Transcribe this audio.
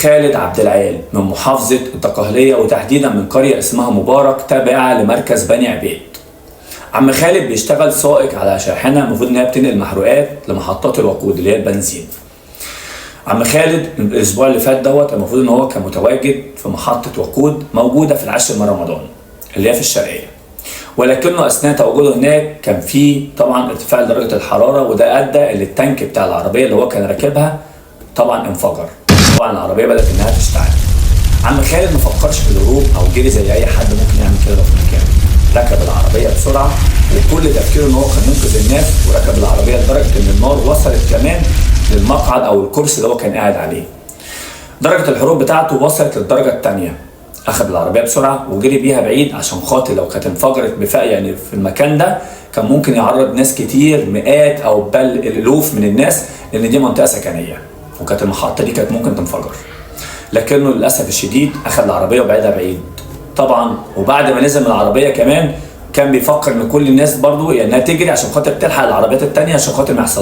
خالد عبد العال من محافظة الدقهلية، وتحديدا من قرية اسمها مبارك تابعة لمركز بني عبيد. عم خالد بيشتغل سائق على شاحنة المفروض انها بتنقل محروقات لمحطات الوقود اللي هي البنزين. عم خالد الاسبوع اللي فات دوت المفروض ان هو كان متواجد في محطة وقود موجودة في العاشر من رمضان اللي هي في الشرقية، ولكنه اثناء تواجده هناك كان في طبعا ارتفاع درجة الحرارة، وده ادى ان التانك بتاع العربية اللي هو كان راكبها طبعا انفجر. طبعا العربية بدأت انها تشتعل. عم خالد ما فكرش في الهروب او جري زي اي حد ممكن يعمل كده في مكانه، ركب العربية بسرعة وكل تفكيره ان هو كان ينقذ الناس، وركب العربية لدرجة ان النار وصلت كمان للمقعد او الكرسي اللي هو كان قاعد عليه. درجة الحروق بتاعته وصلت للدرجة الثانية. اخذ العربية بسرعة وجري بيها بعيد عشان خاطر لو كانت انفجرت يعني في المكان ده كان ممكن يعرض ناس كتير، مئات او بل الالوف من الناس، لان دي منطقة سكنية وكانت المحطة دي كانت ممكن تنفجر. لكنه للاسف الشديد اخذ العربية وبعدها بعيد طبعا. وبعد ما نزل من العربية كمان كان بيفكر ان كل الناس برضو يعني انها تجري عشان خاطر تلحق العربيات التانية عشان خاطر ما يحصل